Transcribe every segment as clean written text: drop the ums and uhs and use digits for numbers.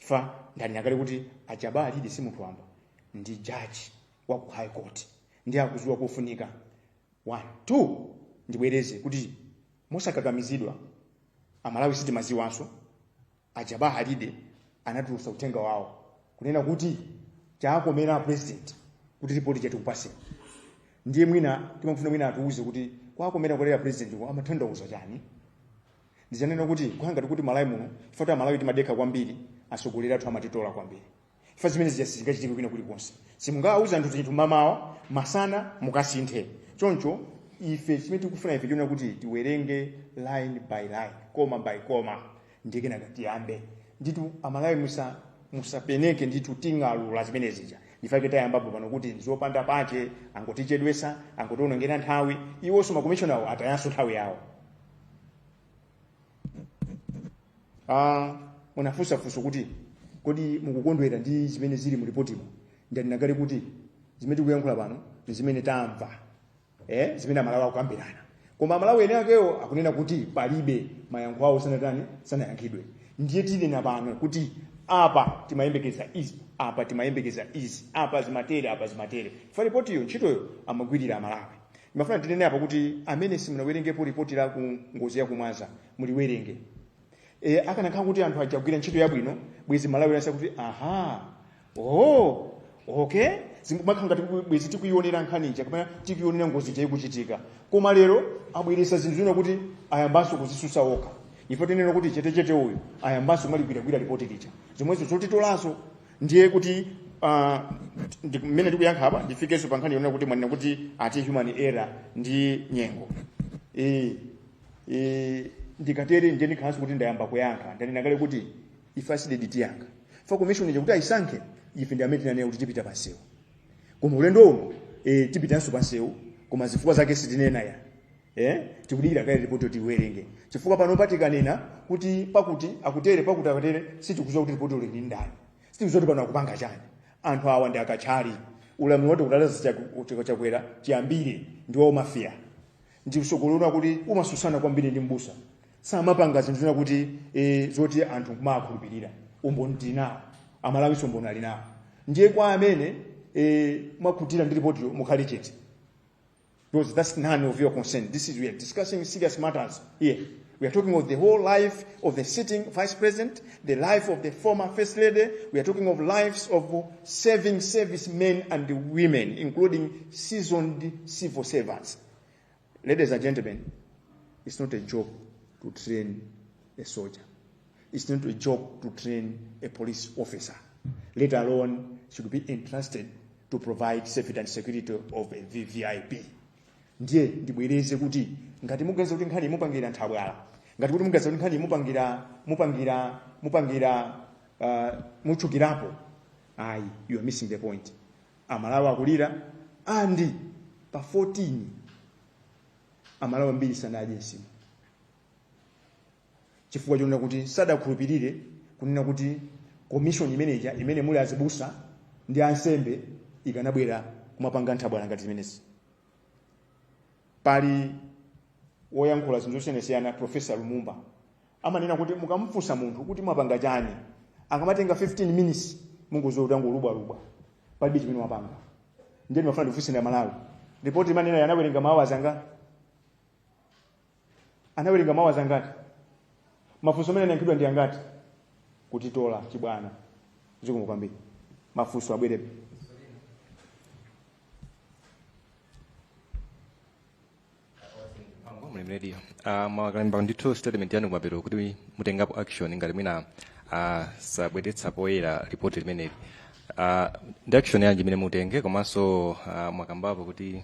Chifukwa ndanena kale kuti a Jabbar Alide si munthu wamba, ndi jaji wa ku High Court, ndi akuziwa kofunika. 1 2 ndibwereze kuti mosakakamizidwa, Amalawi sitimaziwanso, a Jabbar Alide anatulutsa uthenga wawo kunena kuti chakomera a president kuti ripoti chatikupaseni. Ndiye mwina timafuna mwina atiuze kuti kwakomera kolera president ko amatanthauza chani. Ndichanena kuti kukhala ngati kuti Malawi muno, chifukwa kuti Amalawi timadekha kwambiri, atsogoleri athu amatitola kwambiri. Chifukwa zimene zija sizingachitike kwina kulikonse. Simungawauze anthu zinthu mamawa, masana mukasinthe. Choncho ife chimene tikufuna ife chonena kuti tiwerenge line by line, comma by comma, ndiye kenaka tiyambe ndithu. Amalawi musapeneke ndithu, ting'alula zimene zija. Ndifake tayambapo pano kuti nzopanda pache, angotichedwesa, angotionongera nthawi. Iwonso makomishona atayanso nthawi yawo. Munafunsafunso kuti kodi mukukondwera ndi zimene zili mu ripotimo. Ndanena kale kuti zimene tikuyankhula pano ndi zimene tamva, zimene Amalawi akukambirana, koma Amalawi ene akewo akunena kuti palibe mayankho awo sanatani, sanayankhidwe. Ndiye tinena pano kuti apa timayembekeza izi, apa timayembekeza izi, apa zimatere, apa zimatere. Fa ripotiyo ntchitoyo amagwirira Amalawi. Ndimafuna tinene apa kuti amene simunawerengepo ripoti la ku ngozi ya kumwaza, muliwerenge. Akanakhala kuti anthu aja agwira ntchito yabwino, bwezi Malawi yense kuti aha, oh, okay, zimakhala ngati bwezi tikuyionera nkhani ija kapena tikuyionera ngozi ija ikuchitika. Koma lero abweresa zinthu zina kuti ayambanso kuzisusa okha. Ife tinena kuti chetechete uyu ayambanso kumaligwiragwira ripoti lija, zomwezo zotitolanso. Ndiye kuti mmene ndikuyankha apa, ndifikenso pa nkhani yonena kuti mwanena kuti ati human error ndi nyengo. Ndikatere ndiye ndikhalanso kuti ndayamba kuyankha. Ndanena kale kuti ife a CDEDI tiyankha. Fa commission ija kuti ayisankhe, ife ndi amene tinanena kuti tipita pansewu, koma ulendo uno tipitanso pansewu, koma zifukwa zake sitinena ya. Tikudikira kale ripoti yoti tiwerenge, chifukwa pano patikanena kuti pakuti akutere, pakuti akutere, sitikudziwa kuti ripoti ili ndi ndani, sitikudziwa kuti pano akupanga chani. Anthu awa ndi akatchali. Ulamuliro wati kutalaza Chakwera chiyambire ndi wa mafia, ndi usogolera kuti umasusana kwambiri ndi mbusa. Samapanga zinthu zina kuti zoti anthu kumakhulupirira. Umboni tili nawo, Amalawinso umboni ali nawo. Ndiye kwa amene mwakhutira ndi ripotiyo, mukhale chete, because that's none of your concern. This is, we are discussing serious matters here. We are talking of the whole life of the sitting vice president, the life of the former first lady. We are talking of lives of serving servicemen and women, including seasoned civil servants. Ladies and gentlemen, it's not a job to train a soldier. It's not a job to train a police officer, let alone should be entrusted to provide safety and security of a VVIP. Ndiye ndibwereze kuti ngati muganiza kuti nkhani mupangira nthabwala, ngati kuti muganiza kuti nkhani mupangira mutchukirapo, ayi, you are missing the point. Amalawi akulira, andi pa 14 Amalawi ambiri sanadye nsima chifukwa chonena kuti sadakhulupirire kunena kuti commission imeneja imene muli azibusa ndi ansembe ikanabwera kumapanga nthabwala ngati zimenezi. Pali woyankhula zinthu zosiyanasiyana, Professor Lumumba, amanena kuti mukamfunsa munthu kuti mwapanga chani, akamatenga 15 minutes, mungoziwa kuti angolubwalubwa, palibe chimene wapanga. Ndiye ndimafuna ndifunse Amalawi, ripoti imanena anawerenga mawu azanga, anawerenga mawu azangati, mafunso amene anayankhidwa ndi angati? Kutitola chibwana. Zikomo kwambiri. Mafunso abwere. Mlimi Radio. Mwakalemba ndithu statement yanu kumapeto kuti mutengapo action ngati mwina sabweretsa poyera ripoti limeneli. Ndi action yanji imene mutenge? Komanso mwakambapo kuti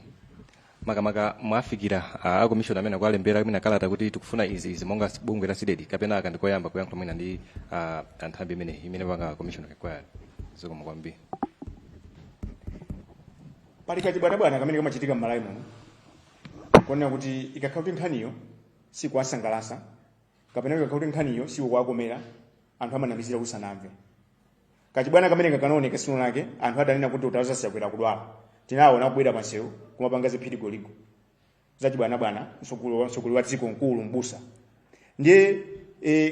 makamaka mwafikira a commission amene akualembera mwina kalata kuti tikufuna izi izi monga bungwe la CDEDI, kapena aka ndikoyamba kuyankhula mwina ndi anthambi imeneyi imene panga commission of inquiry? Zikomo kwambiri. Pali kachibwanabwana kamene kamachitika m'Malawi muno kuonera kuti ikakhala kuti nkhaniyo sikuwasangalatsa kapena ikakhala kuti nkhaniyo sikuwakomera, anthu amanamizira kuti sanamve. Kachibwana kamene kakanaoneka sino lake, anthu adanena kuti utaza Chakwera kudwala, tinaona kubwera pansewu kumapanga ziphirigoligo zachibwanabwana, mtsogoleri wa dziko, mkulu mbusa. Ndiye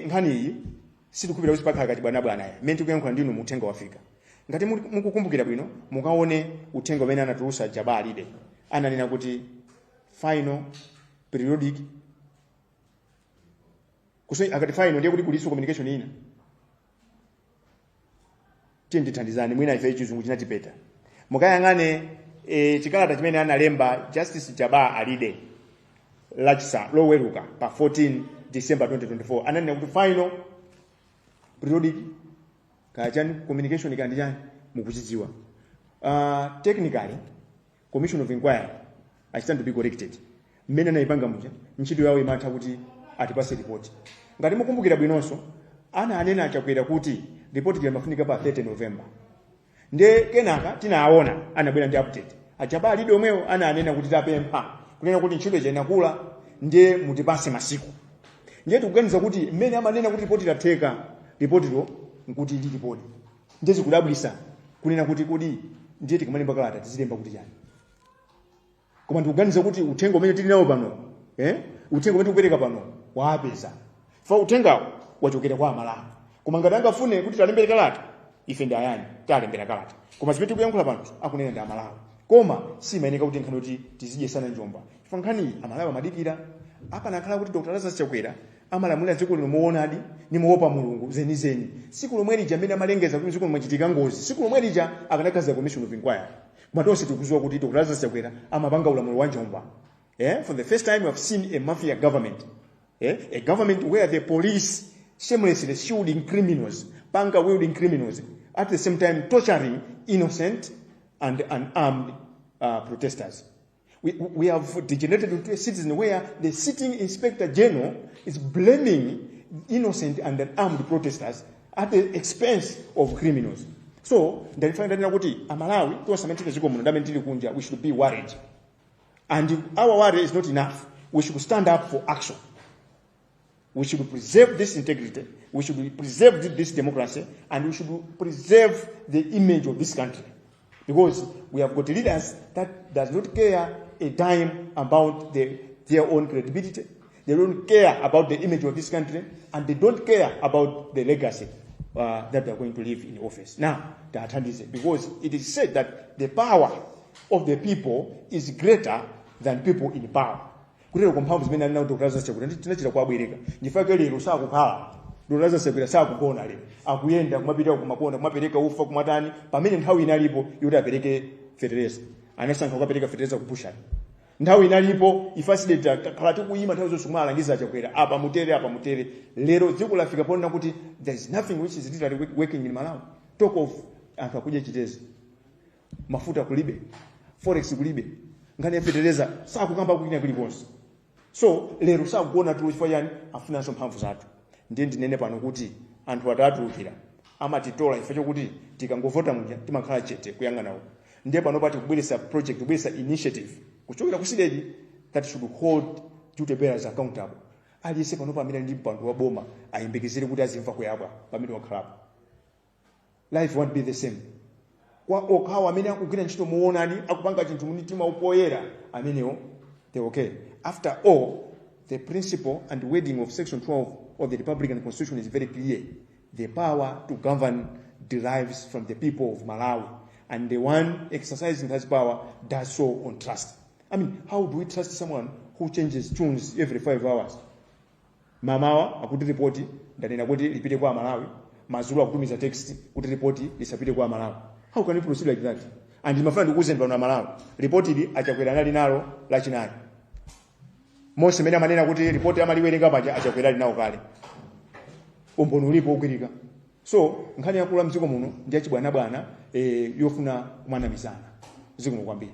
nkhani iyi Sitikukhulupirira kuti pakhala kati bwanabwana ya mmene tikuyankhula ndinu muthenga wafika. Ngati mukukumbukira bwino, mukaone uthenga umene anatulusa Jabbar Alide, ananena kuti final periodic kuso. Akati final, ndiye kuti kuliso communication ina. Tiye ndithandizani, mwina ife chizungu chinatipeta. Mukayang'ane chikalata chimene analemba Justice Jabbar Alide lachisa loweruka pa 14 December 2024, ananena kuti final periodic kaya chani communication kandi chani, mukuchidziwa. Technically, commission of inquiry, I stand to be corrected, mmene anayipanga muja, ntchito yawo imatha kuti atipase report. Ngati mukumbukira bwinonso, ana anena Achakwera kuti report limafunika pa 30 November. Ndiye kenaka tinaona anabwera ndi update. A Jabbar Alide omwewo ana anena kuti tapempha kunena kuti ntchito ija inakula, ndiye mutipase masiku. Ndiye tikuganiza kuti mmene amanena kuti ripoti latheka, ripotilo nkuti lilipodi. Ndiye zikudabwisa kunena kuti kodi ndiye tikamalemba kalata tizilemba kuti chani? Koma ndikuganiza kuti uthenga umene tili nawo pano, uthenga umene tikupereka pano waapeza fa uthengawo wachokera kwa Amalawi. Koma ngati angafune kuti talembere kalata, ife ndi ayani talembera kalata. Koma zimene tikuyankhula pano akunena ndi Amalawi. Koma simayeneka kuti nkhani kuti tizidyesana njomba, chifukwa nkhani Amalawi amadikira. Akanakhala kuti Dr Lazarus Chakwera amalamulira dziko lino moonadi ni moopa Mulungu zenizeni, siku lomwe lija amene amalengeza kuti dziko mwachitika ngozi, siku lomwe lija akanakhaza commission of inquiry. Koma tonse tikudziwa kuti Dr Lazarus Chakwera amapanga ulamuliro wa njomba. For the first time we have seen a mafia government, A government where the police shamelessly shielding criminals, panga wielding criminals, at the same time torturing innocent and unarmed protesters. We have degenerated into a citizen where the sitting inspector general is blaming innocent and unarmed protesters at the expense of criminals. So ndalifana ndanena kuti Amalawi tonse amene tili dziko muno ndi amene tili kunja, we should be worried, and our worry is not enough. We should stand up for action. We should preserve this integrity, we should preserve this democracy, and we should preserve the image of this country, because we have got leaders that does not care a dime about their own credibility. They don't care about the image of this country, and they don't care about the legacy that they are going to leave in office. Now tathandize, because it is said that the power of the people is greater than people in power. Kutero mphamvu zimene ali nawo Dr Lazarus Chakwera tinachita kuabwereka. Ndifake lero sakukhala Dr Lazarus Chakwera, sakugona lero, akuyenda kumapita kumakonda, kumapereka ufa, kumatani, pamene nthawi inalipo yoti apereke fetereza, anasankha kukapereka fetereza kupushani. Nthawi inalipo. Ife a CDEDI takhala tikuyima nthawi zonse kumalangiza Chakwera, apa mutere, apa mutere. Lero dziko lafika ponena kuti there is nothing which is literally working in Malawi. Talk of anthu akudya chitezi, mafuta kulibe, forex kulibe, nkhani ya fetereza sakukamba kwina kulikonse. So lero sakuona tulo. Chifukwa chani? Afunanso mphamvu zathu. Ndiye ndinene pano kuti anthu atatulukira amatitola chifukwa chokuti tikangovota muja timakhala chete kuyang'ana uko. Ndiye pano pati kubweretsa project, kubweretsa initiative kuchokera ku CDEDI that should hold duty bearers accountable. Aliyense pano pamene ali ndi mpando wa boma ayembekezere kuti azimva kuyabwa pamene wakhalapo. Life won't be the same kwa okhawo amene akugwira ntchito muonani, akupanga chinthu mumtima upoyera, amenewo they okay. After all, the principle and wording of section 12 of the Republican Constitution is very clear: the power to govern derives from the people of Malawi, and the one exercising that power does so on trust. I mean, how do we trust someone who changes tunes every 5 hours? Mamawa akuti ripoti ndanena kuti lipite kwa Malawi, madzulo akutumiza text kuti ripoti lisapite kwa Malawi. How can you proceed like that? And ndimafuna ndikuwuzeni pano Amalawi, ripoti ili Achakwera anali nalo Lachinayi. Monse mene amanena kuti ripoti amaliwerenga paja, Achakwera ali nawo kale. Umboni ulipo ogwirika. So nkhani yakula mdziko muno ndi yachibwanabwana, yofuna kumanamizana. Zikomo kwambiri.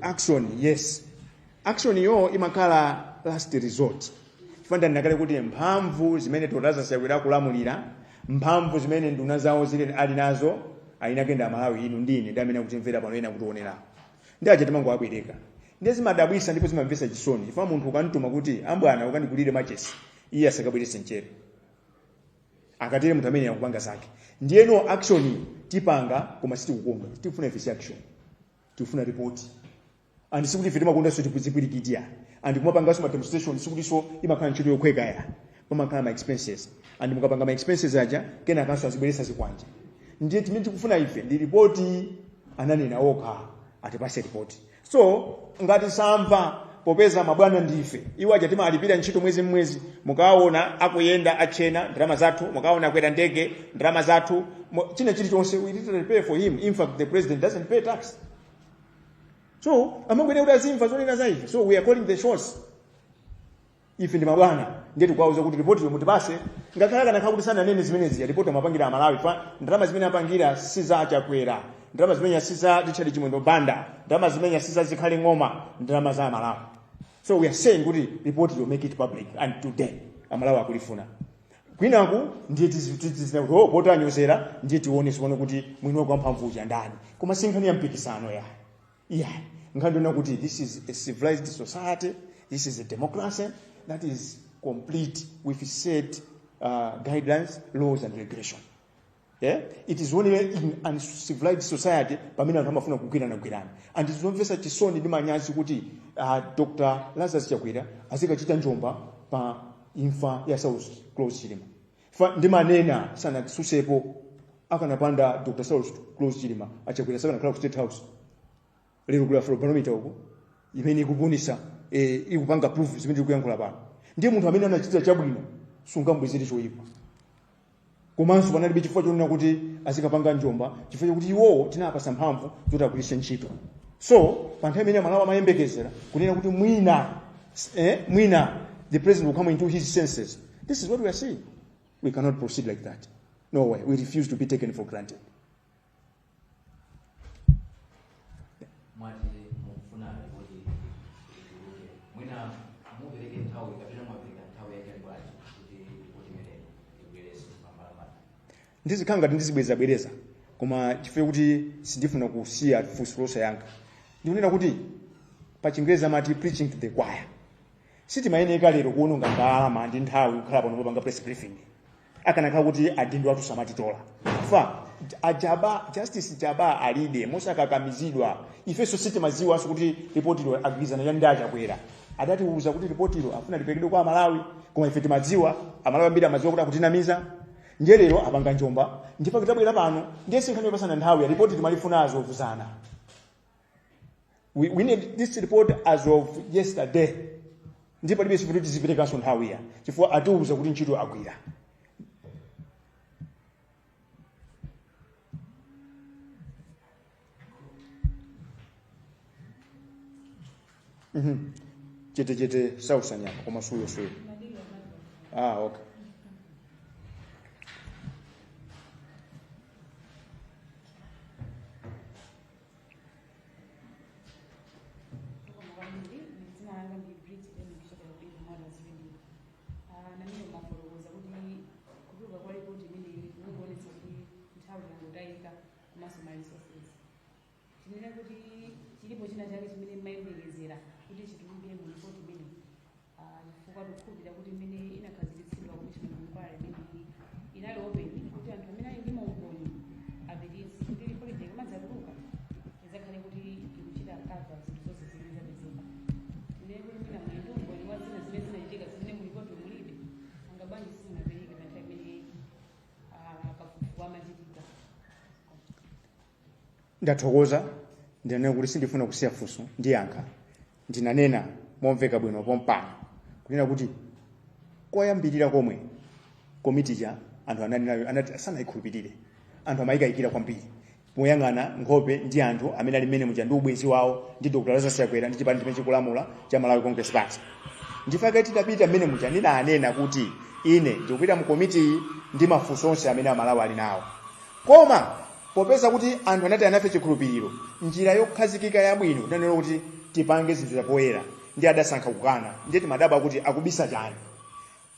Action, yes, action yo imakhala last resort. Chifukwa ndinakale kuti mphamvu zimene Dr Lazarus Chakwera akulamulira, mphamvu zimene nduna zawo zili ali nazo, ayinake ndi Amalawi, inu ndine ndi amene akutimvera pano, ena akutionera, ndi aja timangoabwereka. Ndiye zimadabwisa ndipo zimamvetsa chisoni, chifukwa munthu ukamtuma kuti ambwana ukandigulire machesi, iye asakabweretse mchere. Akatere munthu amene akupanga zake. Ndiyeno action tipanga, koma sitikukondwa. Tikufuna ife si action, tikufuna report. And sikuti ife timakondanso tizipwirikiti. And kumapanganso ma demonstration sikutinso imakhala ntchito yokhweka ya, pamakhala ma expenses, and mukapanga ma expenses aja kenakanso azibweresa zikwanje. Ndiye timene tikufuna ife ndi ripoti, ananena okha atipase ripoti. So ngati samva, popeza mabwana ndife, iwo aja timalipira ntchito mwezi mwezi, mukaona akuyenda achena ndalama zathu, mukaona akwera ndege ndalama zathu, china chilichonse we literally pay for him. In fact, the president doesn't pay tax, so amangwene kuti azimva zonena za ife. So we are calling the shots. Ife ndi mabwana, ndiye tikuwauza kuti ripoti mutipase. Ngakhale akanakhala kuti sananene zimenezi, ripoti amapangira Amalawi fa ndalama zimene apangira si za Chakwera, ndalama zimene si za Richard Chimwendo Banda, ndalama zimene si za Zikhale Ng'oma, ndalama za Amalawi. So we are saying kuti report will make it public, and today Amalawi akulifuna. Kwinaku ndiye tizina kuti oh, potanyozera, ndiye tione sikuona kuti mwini wake wamphamvu uja ndani. Koma si nkhani ya mpikisano ya yeah. Nkhani ndiona kuti this is a civilized society, this is a democracy that is complete with set guidelines, laws and regulation. Yeah? It is only in uncivilized society pamene anthu amafuna kugwirana-gwirana. And zomvetsa chisoni ndi manyazi kuti Dr. Lazarus Chakwera azikachita njomba pa imfa ya Saulos Klaus Chilima. Fa ndimanena sanatsusepo, akanapanda Dr. Saulos Klaus Chilima, aChakwera sakanakhala ku State House. Lero kuli Afrobarometer uko imene ikupunisa, ikupanga proof zimene tikuyankhula pano. Ndiye munthu amene anachita chabwino sungambwezere choyipa. Komanso panalibe chifukwa chonena kuti azikapanga njomba, chifukwa chakuti iwowo tinapasa mphamvu zoti agwiritse ntchito. So pa nthawi imene Amalawi amayembekezera kunena kuti mwina the president will come into his senses, this is what we are seeing. We cannot proceed like that. No way. We refuse to be taken for granted. Mwati mukufuna ripoti ituluke, mwina mupereke nthawi kapena mwapereka nthawi yake bwanji kuti ripoti imeneyi ibwerenso pambalambanda? Ndizikhala ngati ndizibwerezabwereza, koma chifukwa kuti sindifuna kusiya funso losayankha, ndikunena kuti pa Chingerezi amati preaching to the choir. Sitimayeneka lero kuononga ndalama ndi nthawi kukhala pano popanga press briefing akanakhala kuti adindo athu samatitola. Fa ajaba Justice Jaba alide mosakakamizidwa, ifenso sitimaziwanso kuti ripotilo agwirizana chani ndi aChakwera. Adatiuza kuti ripotilo afuna liperekedwe kwa Amalawi, koma ife timadziwa, Amalawi ambiri amadziwa kuti akutinamiza. Ndiye lero apanga njomba, ndipo kitabwera pano ndiye sinkhani yopasana nthawi ya ripoti timalifuna azovuzana. We need this report as of yesterday. Ndipo palibe sikuti tiziperekanso nthawi ya chifukwa atiuza kuti ntchito agwira. Chete chete sausanyama koma suyo suyo. Ah, okay. Dzina langa ndi Bridget Emi kuchokera ku Living Waters Radio. Namene mafotokoza kuti kutuluka kwa ripoti imeneyi kukuonetsa kuti nthawi yangotayika komanso ma resources. Tinene kuti chilipo china chake chimene mmayembekezera kuti chituluke mu ripoti imeneyi? Chifukwa tikukhulupirira kuti imene inakhazikitsidwa commission of inquiry imeneyi inali open kuti anthu amene ali ndi maumboni apititse, kuti ripoti ija ikamadzatuluka idzakhale kuti ikuchita cover zinthu zonse zimene zapezeka. Tinene kuti mwina muli ndi umboni wa zina zimene zinachitika zimene mu ripoti mulibe, anga bwanji simunapereke pa nthawi imene kafukufuku amachitika? Ndathokoza. Ndinanena kuti sindifuna kusiya funso, ndiyankha. Ndinanena momveka bwino pompano kunena kuti koyambirira komwe komiti ja anthu ananena anati sanayikhulupirire, anthu amayikayikira kwambiri poyang'ana nkhope ndi anthu amene ali mmene muja ndi ubwenzi wawo ndi Dr. Lazarus Chakwera ndi chipani chimene chikulamula cha Malawi Congress Party. Ndifake titapita mmene muja ndinanena kuti ine ndikupita mu komiti ndi mafunso onse amene Amalawi ali nawo, koma popeza kuti anthu anati anafe chikhulupiriro, njira yokhazikika yabwino tinanena kuti tipange zinthu zapoyera, ndi adasankha kukana. Ndiye timadabwa kuti akubisa chani.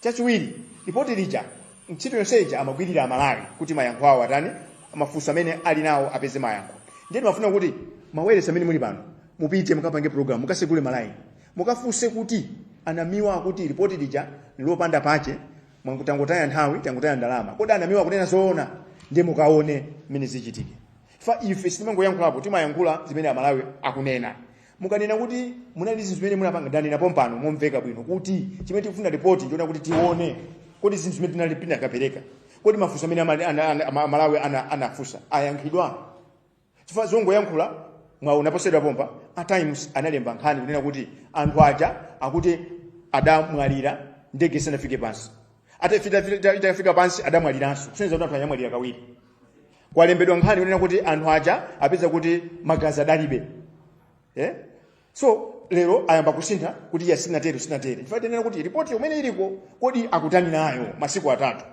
Chachiwiri, ripoti lija ntchito yonse ija amagwirira Amalawi kuti mayankho awo atani, mafunso amene ali nawo apeze mayankho. Ndiye timafuna kuti maweresi amene muli pano mupite mukapange program, mukasegule malaini, mukafunse kuti anamiwa akuti ripoti lija lopanda pache, mwangotangotaya nthawi, tangotaya ndalama, kodi anamiwa akunena zoona? Ndiye mukaone mmene zichitike. Fa ife sitimangoyankhulapo, timayankhula zimene Amalawi akunena. Mukanena kuti munali zinthu zimene munapanga, ndanena pompano momveka bwino kuti chimene tikufuna ripoti ndiona kuti tione kodi zinthu zimene tinali tinakapereka, kodi mafunso amene Amalawi anafunsa ayankhidwa. Chifukwa zongoyankhula, mwaona posachedwa pompa a Times analemba nkhani kunena kuti anthu aja akuti adamwalira ndege isanafike pansi, itafika pansi adamwaliranso, kusonyeza kuti anthu anyamwalira kawiri. Kwalembedwa nkhani kunena kuti anthu aja apeza kuti magazi adalibe, eh? So lero ayamba kusintha kuti ya sinatere, sinatere. Chifukwa tinena kuti ripoti yomwe iliko, kodi akutani nayo masiku 3?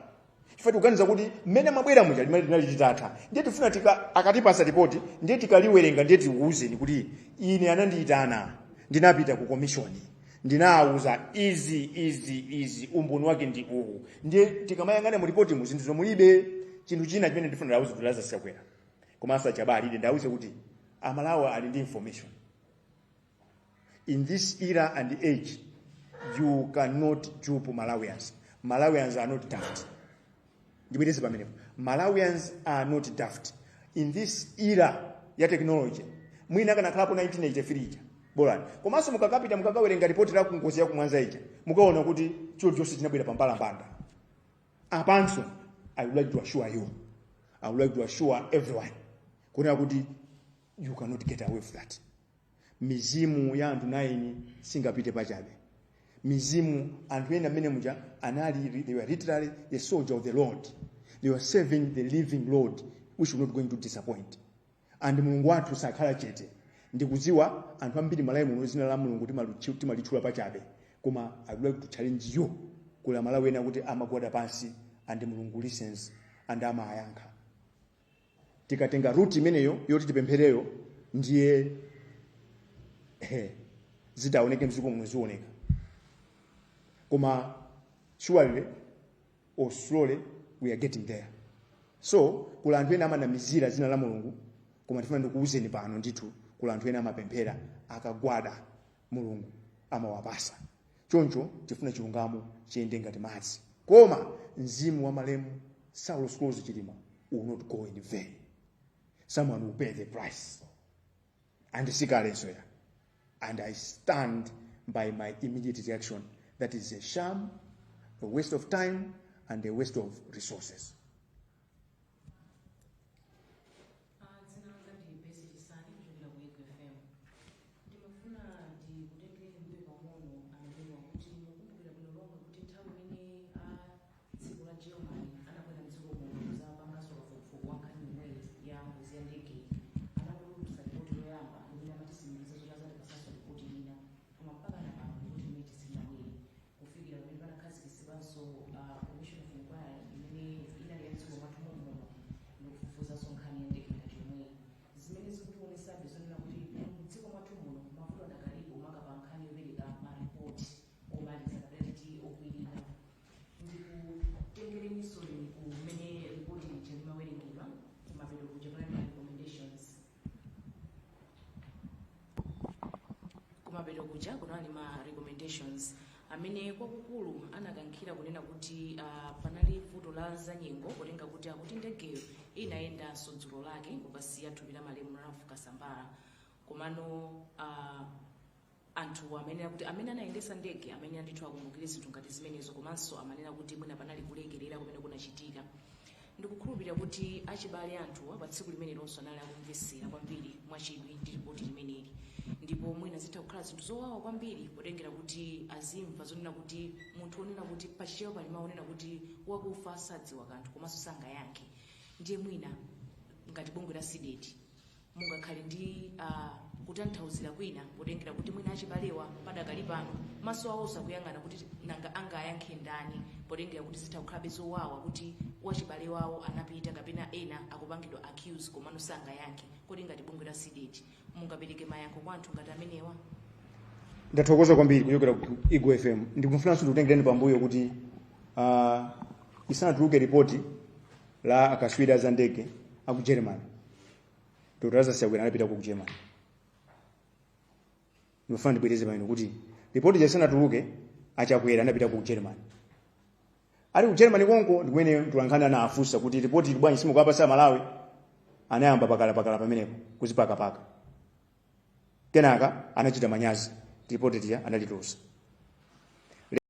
Chifukwa tikuganiza kuti mmene mabwera muja limene linali litatha, ndiye tifuna akatipasa ripoti, ndiye tikaliwerenga, ndiye tikuwuzeni kuti ine anandiyitana, ndinapita ku commission, ndinawuza izi, izi, izi, umboni wake ndi uwu. Ndiye tikamayang'ana mu ripoti mu zinthu zomulibe. Chinthu china chimene ndifuna ndawuze kuti Lazarus Chakwera komanso achabali, ine ndawuze kuti Amalawi ali ndi information. In this era and age, you cannot dupe Malawians. Malawians are not daft. Ndibwereze pamenepo, Malawians are not daft. In this era ya technology, mwina akanakhalapo 1983 ija bolani. Komanso mukakapita mukakawerenga ripoti la kungozi ya kumwanza ija, mukaona kuti chilichonse chinabwera pambalambanda. Apanso I would like to assure you, I would like to assure everyone kunena kuti you cannot get away with that. Mizimu ya anthu 9 singapite pachabe. Mizimu anthu ena amene muja anali, they were literally the soldier of the Lord. They were serving the living Lord, which was not going to disappoint. And Mulungu wathu sakhala chete. Ndikudziwa anthu ambiri Malawi muno zina la Mulungu timalitchula pachabe, koma I would like to challenge you, kula Malawi ena kuti amagwada pansi and Mulungu listens and amayankha. Tikatenga route imeneyo yoti tipemphereyo, ndiye zidaoneke mdziko muno zioneka. Koma surely or slowly we are getting there. So kula anthu ena amanamizira zina la Mulungu, koma tifuna ndikuwuzeni pano ndithu, kula anthu ena amapemphera, akagwada Mulungu amawapasa. Choncho tifuna chilungamo chiyende ngati madzi, koma mzimu wa malemu Saulos Klaus Chilima will not go in vain. Someone will pay the price, and sikalenso ya. And I stand by my immediate reaction: that is a sham, a waste of time and a waste of resources. Dzina langa ndi Besi Chisani kuchokera ku Eagle FM. Ndimafuna ndikutengereni mbuyo pang'ono amenewa kuti mukumbukira bwino lomwe kuti nthawi imene a dziko la Germany anabwera mdziko muno kuzapanganso kafukufuku wa nkhani yomweyi ya ngozi ya ndege, anatulutsa ripoti loyamba limene amatisimikiza zoti azatipasanso ripoti ina, koma mpaka na pano ripoti imene tisinabwere, kufikira pamene panakhazikitsidwanso commission of inquiry imene inali ya mdziko mwathu mommuno ndikufufuzanso nkhani ya ndege ngati yomweyi, zimene zikutionesabe zonena kuti mdziko mwathu muno mavuto adakalipo, makapa nkhani yopereka maripoti omaliza kapena titi okwirira. Ndikutengereninso kumene ripoti lija limawerengedwa, kumapeto kuja kunali ma recommendations. Kumapeto kuja kunali ma recommendations amene kwakukulu anakankhira kunena kuti panali vuto la zanyengo, potenga kuti akuti ndegeyo inayendanso dzulo lake kukasiya thupi la malemu Ralph Kasambara. Komano anthu amene kuti amene anayendesa ndege amene andithu akumbukire zinthu ngati zimenezo, komanso amanena kuti mwina panali kulekerera kumene kunachitika. Ndikukhulupirira kuti achibale anthuwa pa tsiku limene lonso anali akumvesera kwambiri mwachidwi ndi ripoti limeneli, ndipo mwina zitha kukhala zinthu zowawa kwambiri potengera kuti azimva zonena kuti munthu onena kuti pachichewa pali mawu onena kuti wakufa sadziwa kanthu komanso sangayankhe. Ndiye mwina ngati bungwe la CDEDI mungakhale ndi kutanthauzira kwina, potengera kuti mwina achibalewa padakali pano maso awo sakuyang'ana kuti nanga angayankhe ndani, potengera kuti zitha kukhalabe zowawa kuti wachibale wawo anapita kapena ena akupangidwa accuse komano sangayankhe. Kodi ngati bungwe la CDEDI mungapereke mayankho kwa anthu ngati amenewa? Ndathokoza kwambiri kuchokera ku Eagle FM. Ndikufunanso ndikutengereni pambuyo kuti isanatuluke ripoti la akaswiri za ndege aku Germany, Dr. Lazarus Chakwera anapita ku Germany. Ndikufuna ndibwereze pano kuti ripoti isanatuluke, achakwera anapita ku Germany. Ali ku Germany konko ndikumene mtolankhani anafunsa kuti ripoti ili bwanji simukapasa Malawi? Anayamba pakala pakala pamenepo kuzipakapaka. Kenaka anachita manyazi, ripoti lija analitulusa.